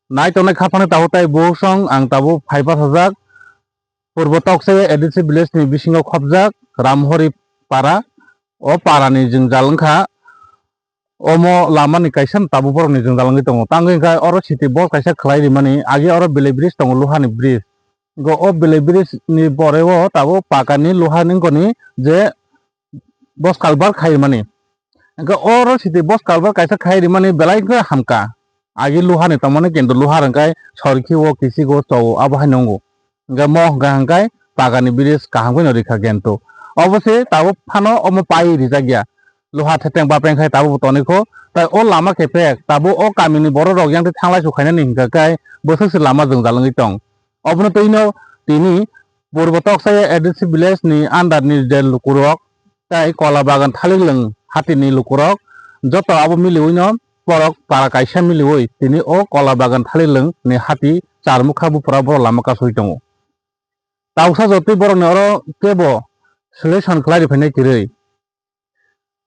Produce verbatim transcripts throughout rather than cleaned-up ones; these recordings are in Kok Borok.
Nai tongnai khaphang tabuk tai buksong ang tabuk phai bachajak. Purbo Toksai A D C village ni bisingo khopjak Ramhori para. O para ni jwngjal wngkha omo lama ni kaisa tabuk borok ni jwngjal wngwi tongo. Tangwi hwnkhe oro city box kaisa khlai rimani agi oro belai bridge tongo, luha ni bridge. Go o belai bridge ni pore o tabuk paka ni luha ni wngkoni je box culvert khai rimani. Hwnkhe oro city box culvert kaisa khai rimani belai khe hamkha. Agi luha ni tongmani kintu luha rwngkhai sorkhi o kisik o cho o abo hai nungo. Hwnkhe mo hwnkha hwnkhe paka ni bridge kaham khe no rikha kintu. Obo se tabuk phano omo pai rijak ya. Luha theteng bapeng khai tabuk bo tonikho. Tai o lama khe pek tabuk o kami ni borok rok yang thanglai su khainani hwnkha khe bwswk se lama jwngjal wngwi tong. Obono twino tini Purbo Toksai A D C village ni under ni je lukurok tai Kola Bagan Thaliglwng hati ni lukurok joto abo miliwino borok para kaisa miliwi tini o Kola Bagan Thaliglwng ni hati charmukha bupra borok lama kasui tongo. Tabuksa jotoi borok ni oro kebo solution khlai riphainai kwrwi.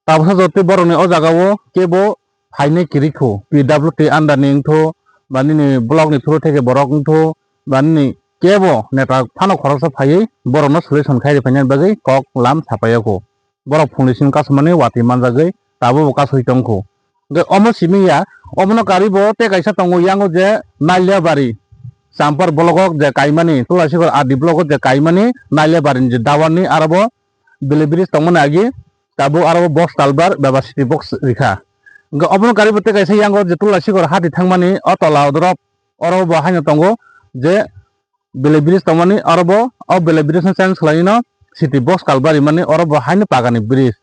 Tabuksa jotoi borokni o jagao kebo phainai kwrwi kho, P W T under ni wngtho, ba nini block ni through theke borok wngtho, ba nini kebo neta phano khoroksa phaiwi borokno solution khai riphainani bagwi kok lam sapaio kho. Borok phungni simi kasumani watwi manjagwi tabukbo kasui tong kho. Hwnkhe omo simi ya, omono karwi bo tei kaisa tongo yango je Nailabari, Champar block o je kaimani, Tulasikhor R D block o je kaimani Nailabari ni je dawan ni aro bo belai bridge tongmani agi tabuk aro box culvert beba city box rikha. Hwnkhe obono karwi bo tei kaisa yango je Tulasikhor hati thangmani o tola odorop oro bo haino tongo je belai bridge tongmani oro bo o belai bridge no change khlaino city box culvert rimani oro bo haino pagani bridge.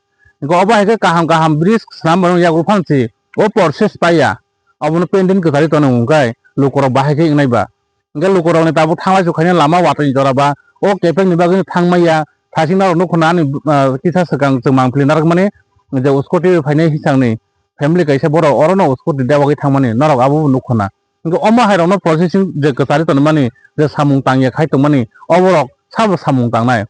Hwnkhe obo hai khe kaham kaham bridge swnam bai yago phansi o process paiya obono pending kwchari tono hwnkhe lukurok bahai khe wngnai ba. Hwnkhe lukurokni tabuk thanglai su khaina lama watwi jora ba o kepengni bagwi thang manya, thasing norok nukho na ani, ah, kisa swkang chwng mangpili narwkmani je scooty phainai hisangni family kaisa borok orono scooty dewagwi thangmani norok abo nukho na. Hwnkhe omo hairokno processing je kwchari tonmani je samung tangya khai tongmani oborok sabo samung tangnai.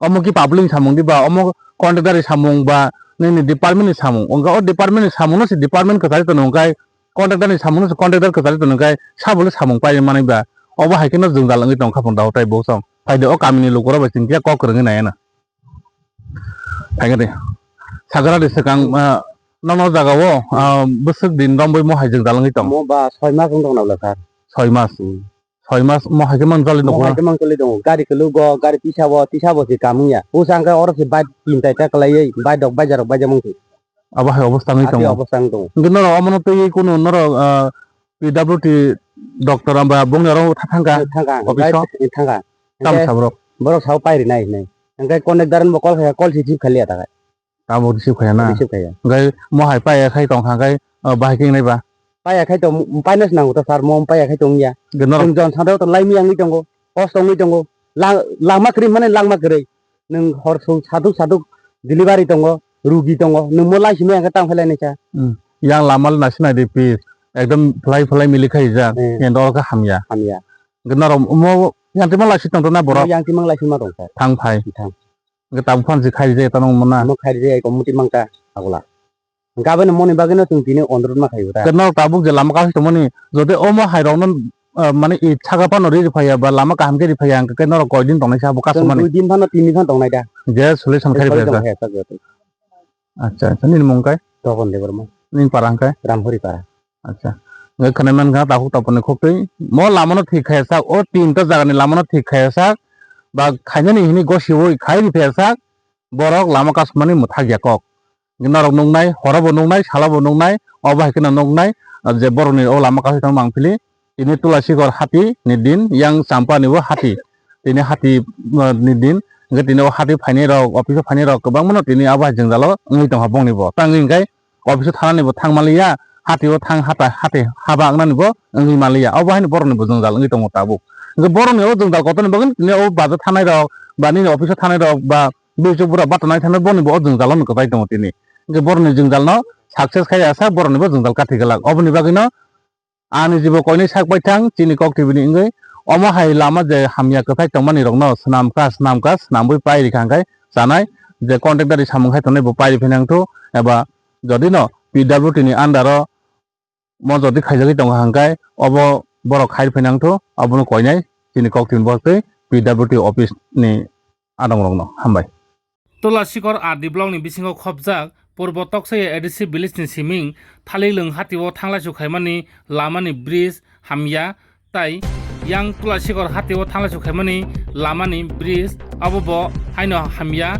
Omo ki public ni samung di ba, omo contractor ni samung ba, nini department ni samung. Wngkha o department ni samung no se department kwchari tono hwnkhe, contractor ni samung no se contractor kwchari tono hwnkhe, sabo le samung pai manwi ba. Obo hai khe no jwngjal wngwi tong kha phano da hotai bo song. Phai de o kami ni lukurok bai chwng khe kok kwrwngwi nai na. Phai khe de. Sagra de swkang, ah, nono jaga o, ah, bwswk din romwi mo hai jwngjal wngwi tong. Mo ba soi mas wng tong na bwla sir. Soi mas. Hmm. Soi mas mo hai khe mang jali Mo tongo hai na? Khe mang jali tongo. Gari kwlwk go, gari tisa bo, tisa bo se kam wngya. Busa hwnkhe oro se bike tin chaita kwlaiwi, bike rok baija rok baija mung se. Abo hai obostha wngwi Ati tongo. Obostha wng tongo. Hwnkhe norok omono twiwi kunu norok, ah, P W T doctor amba bongni oro tha-, thangkha Thangkha, office o? Thangkha. Tamo Hwnkhe sa borok? Borok sao pairi nai hinai. Hwnkhe conductor bo call khaikha, call se receive khaliya ta khai. Tabuk receive khaya na? Receive khaya. Hwnkhe mo hai paiya khai tong kha khe, o, bahai khe wngnai ba? Paiya khai tong, paina se nango ta sir, mo paiya khai tong ya. Hwnkhe norok Chwng jon sado to lai miyang wngwi tongo, kosto wngwi tongo. Lang-, langma kwrwi mane langma kwrwi. Nwng hor song saduk saduk delivery tongo, rugi tongo. Nwng mo lai simi ang khe tang phailai nai sa. Hmm. Yang lama le nasi nai di pi. Ekdom phlai phlai mili khai ja. Hmm. Yang dor khe hamya. Hamya. Hwnkhe norok mo yang timo lai si tong to na borok? Yang timo lai si ma tong sir. Thang phai. Thang. Hwnkhe tabuk phano se khairide tano wngmana. Omo khairide eko muti mangkha agola. Hwnkhe aboni moni bagwino chwng tini onurut ma khaio ta. Hwnkhe norok tabuk je lama kasui tongmani, jodi omo hairokno, ah, mane i saka phano ri rwphaiya ba lama kaham khe rwphaiya hwnkhe norok koi din tongnai se abo Chwng kasumani? Dui din phano tin din phano tongnai da. Je solution khai Solution rwphaiya. Khai rwphaiya. Acha, acha, nini mung kai? Topon Debbarma. Nini para hwnkhe? Ramhori para. Acha. Ngai khwnai mankha takhuk taponi khuktwi. Mo lamano thik khaya sak, o tinta jagani lamano thik khaya sak. Ba khainani hini gosiwi khai riphaia sak. Borok lama kasumani mwthak ya kok. Norok nuknai, horo bo nuknai, salo bo nuknai, obo hai kheno nuknai, je borokni o lama kasui tongma mangpili. Tini Tulasikhor hati ni din, yang Champa ni bo hati. Tini hati, uh, ni din, hwnkhe tini o hati phainai rok, office o phainai rok kwbangma no tini abo hai jwngjalo wngwi tongkha bongni bo. Tangwi hwnkhe office o thanani bo thang manliya, hati o thang hata, hati haba wngnani bo wngwi manliya. Obo haino borokni bo jwngjal wngwi tongo tabuk. Hwnkhe borokni o jwngjal kotorni bagwi tini o bajar thanai rok, ba nini office o thanai rok, ba buisuk borok batanai thanai borokni bo o jwngjalo no kwchai tongo tini. Hwnkhe borokni jwngjal no success khai ya sak borokni bo jwngjal kathi glak. Oboni bagwi no Ani jibo koinwi sak bai thang, chini kok tibini wngwi omo hai lama je hamya kwthai tongmani rokno swnam kha, swnam kha, swnamwi pai rikha hwnkhe chanai je contractor ni samung hai tongnai bo pai riphaina wngthu, eba jodi no P W D ni under o mo jodi khaijagwi tongkha hwnkhe obo Borok khai phainang tho, abono koinai chini kok tin bwswk tei P W D office ni adongrokno. Hambai. Tulasikor R D block ni bisingo khopjak Purbo Toksaya A D C village ni siming Thaliglwng hatio thanglaisu khaimani lamani bridge hamya, tai yang Tulasikor hatio thanglaisu khaimani lamani bridge abobo haino hamya,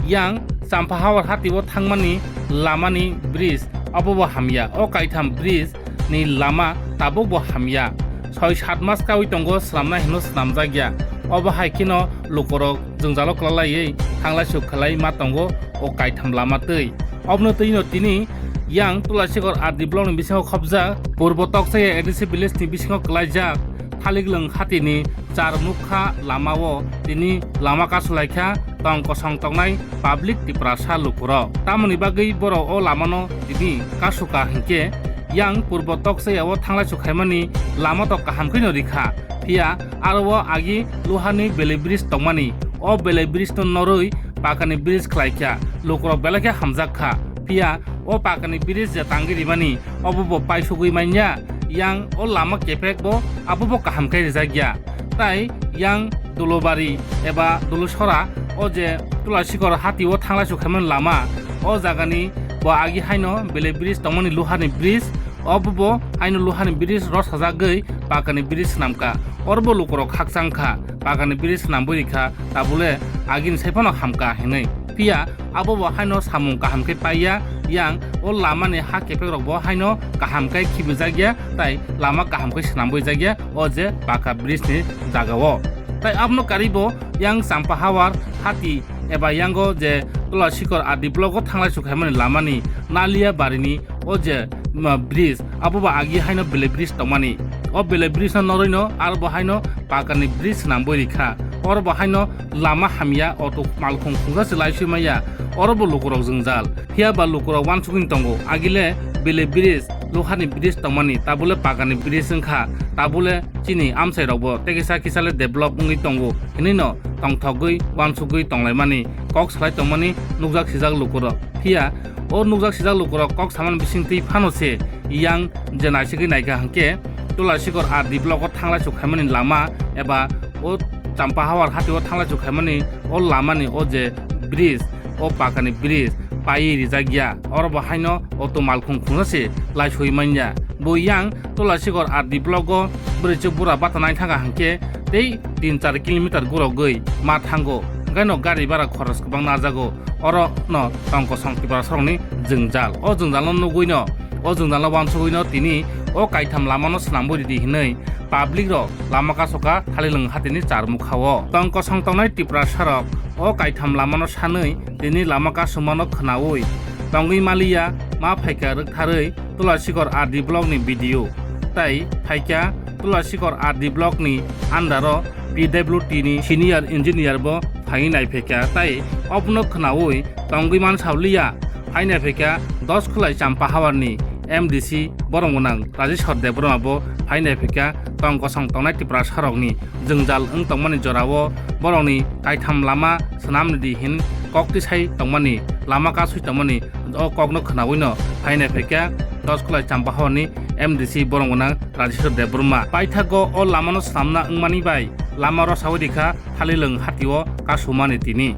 yang Champahawar hatio thangmani lamani bridge abobo hamya. O kaitham bridge ni lama tabukbo hamya. Soi sat mas kaui tongo swnamnai hino swnamjakya. Obo hai kheno lukorok jwngjalo kwlalaiwi thanglaisu khlai ma tongo o kaitham lama twi. Obono twino tini yang Tulasikor R D block ni bisingo khopjak Purbo Toksaya A D C village ni bisingo kwlaijak Thaliglwng hatini Charmukha lamao tini lama kasulaikha tong kosong tongnai public Tiprasa lukurok. Tamoni bagwi borok o lamano tini kasuka hinkhe yang Purbo Toksaya o thanglaisu khaimani lama to kaham kheno rikha. Phiya aro o agi luhani belai bridge tongmani. O belai bridge no norwi pakani bridge khlaikha. Lukurok belai khe hamjak kha. Phiya o pakani bridge je tangwi rimani obo bo paisugwi manya, yang o lama kephek bo abo bo kaham khe rijak ya. Tai yang Dulubari eba Dulusora o je Tulasikor hatio thanglaisu khaimani lama, o jagani bo agi haino belai bridge tongmani luhani bridge, obo bo haino luhani bridge rosajagwi pakani bridge swnamkha. Oro bo lukurok khakchang kha, pakani bridge swnambwi rikha, tabule agini sai phano hamkha hinwi. Phiya abo bo haino samung kaham khe paiya, yang o lamani ha kephekrok bo haino kaham khe khibijak ya, tai lama kaham khe swnambwi jak ya o je paka bridge ni jaga o. Tai abono karwi bo yang Champahawar hati eba yango je Tulasikor R D block o thanglaisu khaimani lamani Nalia barini o je, ma, bridge abo bo agi haino belai bridge tongmani. O belai bridge no norwi no aro bo haino pakani bridge swnambwi rikha. Oro bo haino lama hamya, auto malkhung khungsa se laiswi maya, oro bo lukurok jwngjal. Phiya ba lukurok wansugwi tongo, agile belai bridge, luhani bridge tongmani, tabule pakani bridge wngkha, tabule chini amchai rokbo tei kisa kisa le develop wngwi tongo hinwi no tongthokgwi wansugwi tonglaimani kok salai tongmani nukjak sijak lukurok. Phiya o nukjak sijak lukurok kok samani bisingtwi phano se yang je naisigwi naikha hinkhe Tulasikor R D block o thanglaisu khaimani lama eba o Champahawar hatio thanglaisu khaimani o lamani o je bridge, o pakani bridge paiwi rijak ya, oro bo haino auto malkhung khungsa se laiswi manya. Bo yang Tulasikor R D block o bwrwichwk bura bata nai thangkha hinkhe tei tin char kilometer gurogwi ma thango, hwnkhe no gari bara khoros kwbang najago. Oro no tong kosong Tiprasarokni jwngjal. O jwngjal no nugwi no, o jwngjal no wansugwi no tini o kaitham lama no swnambwi ridi hinwi public rok lama kasoka Thaliglwng hatini Charmukha o. Tong kosong tongnai Tiprasarok o kaitham lama no sanwi tini lama kasumano khwnaui tongwi maliya, ma phaikha rwktharwi Tulasikor R D block ni B D O, tai phaikha Tulasikor R D block ni under o P W D ni senior engineer bo phaiwi naiphaikha, tai obono khwnaui tongwi mansauliya. Phainai phaikha Doskhulai Champahawar ni M D C borok gwnang Rajeshwar Debbarma bo phainai phaikha tong kosong tongnai Tiprasarokni jwngjal wng tongmani jorao borokni kaitham lama swnamnidi hin kok tisai tongmani, lama kasui tongmani o kokno khwnawino phainai phaikha Doskhulai Champahawar ni M D C borok gwnang Rajeshwar Debbarma. Paithago o lamano swnamna wngmani bai lama rosaui rikha Thaliglwng hatio kasumani tini.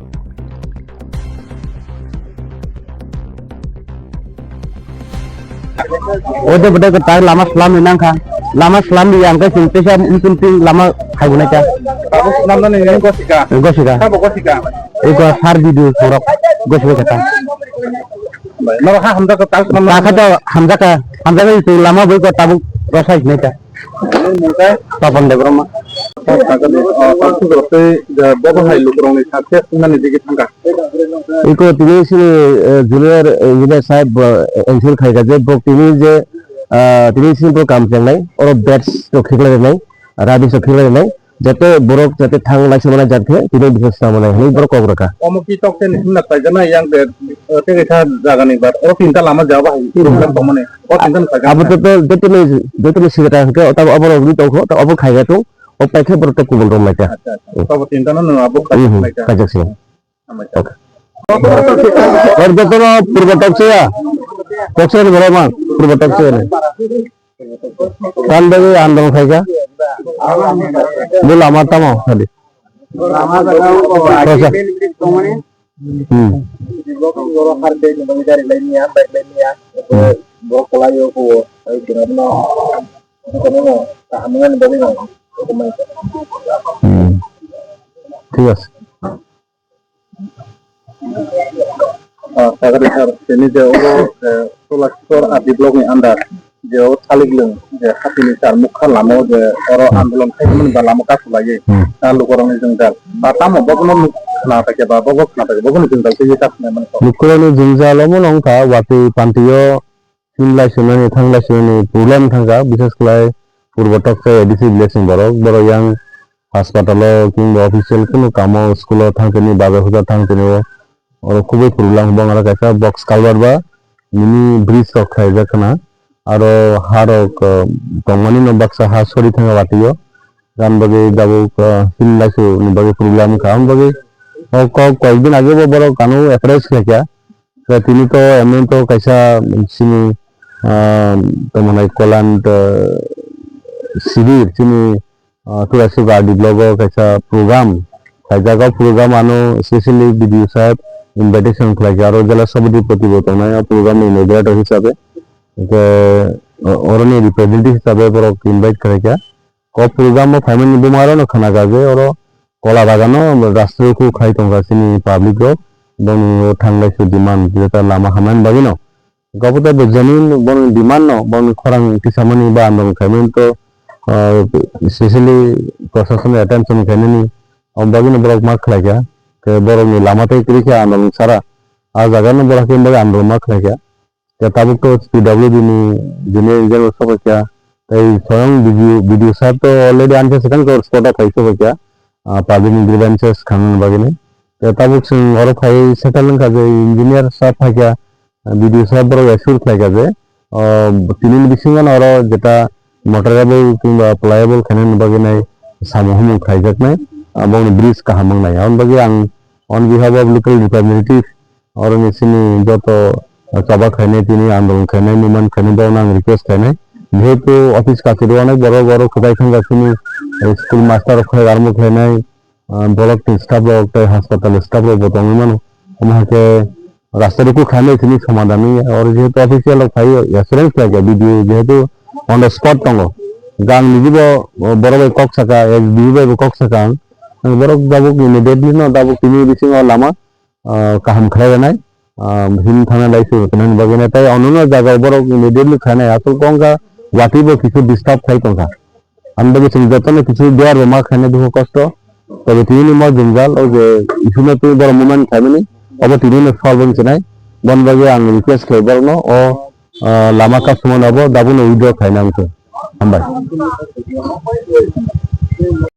Ode bwdai kwtal lama slam ri nangkha. Lama slam ri ang khe chwng teisa mtwng twng lama khai bo nai kha. Abo slam nani nini gosika? Gosika. Sabo gosika? Eko sar video sorok gosika kata. Noro ha hamjak kwtal slam nani? Takha to hamjak ka, hamjak ka chwng lama bai ko tabuk rosai nai kha. Nini mung khe? Papan Debbarma. Bobo hai lukurokni success wngnani digi thangkha. Iko tini sini, eh, junior engineer sahib, eh, N C L khaika je bo tini je, ah, tini sini bo kam chengnai, oro beds rok khiklai nai, rubbish rok khiklai nai, jate borok jate thang lai se mwnai jat khe tini bising swnam mwnai hinwi borok kok rwkha. Omo ki tok teni himna khlaijana yang de, eh, tei kaisa jagani bar, oro tinta lama jaba hai, tinta tongmani, o tinta khlaijana. Abo to, to, joto ni, joto ni sigata hwnkhe, tabo abo rok ni tongkho, to abo khaika tong, o paikhe borok tei kubun rok maikha. Acha, acha. Tabo tinta no, no, abo khaijak Mhm, maikha. Khaijak se. Hambai. Okay. Kor jotono Purbo Toksaya. Toksaya ni borok man, Purbo Toksaya ni. Tan bagwi andolon khaikha. Bo lama tamo khali. Prosa. Hmm. Hmm. Thik ase. Ah, Sakari sir, tini je oro, eh, Solasor R D block ni under je o Saliklung je hapini char mukha lama o je oro andolon khaimani ba lama kasu laiwi, hmm, ah, lukurokni jwngjal. Ba tamo bobono nuk khna paikha ba bobo khna paikha, bobono jwngjal twiwi kasu naimani kok. Lukurokni jwngjal omono wngkha watwi panti o Himlai sunani, thanglai sunani problem thangkha, bises khlai Purbo Tokchai A D C village ni borok. Borok yang hospital o kingba official kunu kamo, school o thangtini, bazar huda thangtini o, oro kubui problem. Bong aro kaisa box culvert ba mini bridge rok khlaijak khna, aro ha rok, ah, tongmani no baksa ha sori thangkha watwi o, gan bagwi dabuk, ah, himlai suni bagwi problem wngkha. Ang bagwi o kok koyek din age bo borok ano approach khlaikha. Tei tini to emni to kaisa chini, ah, tamo hwnai Koland, ah, Sibir chini, ah, Turasuk R D block o kaisa program khaijak. O program ano specially B D O saheb invitation khlaikha, aro jela sabhapati bo tongnai o program ni moderator hisabe. Hwnkhe, o-, oroni representative hisabe borok invite khlaikha. O program o phaimani buma rok no khna kha je oro Kola Bagan o rastro kuk khai tongkha chini public rok, bongni o thanglai su demand jeta lama hamnani bagwi no. Gabo tei bo genuine bongni demand no, bongni khorang tisamani ba andolon khaimani to, ah, specially proshasoni attention khainani, o bagwi no borok ma khlai kha. Khe borok ni lama tei kwrwi khe andolon sara, a jaga no borok khe bagwi andolon ma khlai kha. Khe tabuk to P W D ni junior engineer rok sokha kha, tei soyang B D O, B D O sir to already ang khe swkang khe spot o phai sokha kha, ah, public ni grievances khamna bagwi ni. Khe tabuk chwng oro phai settle wngkha je engineer sir phai kha, ah, B D O sir borok assure khlai kha je, ah, tini ni bisingo no oro jeta motorable kingba pliable khainani bagwi nai samung humung khaijaknai, ah, bongni bridge kaham wngnai. Aboni bagwi ang on behalf of local representative, oroni chini joto chaba khainai, tini andolon khainai, movement khainai, borokno ang request khainai. Jehetu office kachari o onek borok, borok kwbai thangkha, chini school master rok khwlai armo khlainai, ah, block ni staff rok tei hospital staff rok bo tongwi mano. Omo hai khe rasta rukhu khainai tini somadan wngya. Oro jehetu official rok phai assurance khlai kha, B D O jehetu on the spot tongo. Gang niji bo, oh, borok bai kok saka, S D O bai bo kok saka ang. Ang borok tabuk immediately no tabuk tini bisingo lama ah, kaham khlai rwnai, ah, him thangna lai se tongmani bagwi nai. Tei ono no jaga borok immediately khainai asol kok wngkha watwi bo kisu disturb khai tongkha. Ani bagwi chwng jotono kisu dua rwma khainai dukhu kosto. Tobe tini ni mo jwngjal o je issue no twi borok movement khaimani obo tini no solve wng sinai. Boni bagwi ang request khlai borokno o, ah, lama kasumano obo dabuno withdraw khaina wngkhe. Hambai.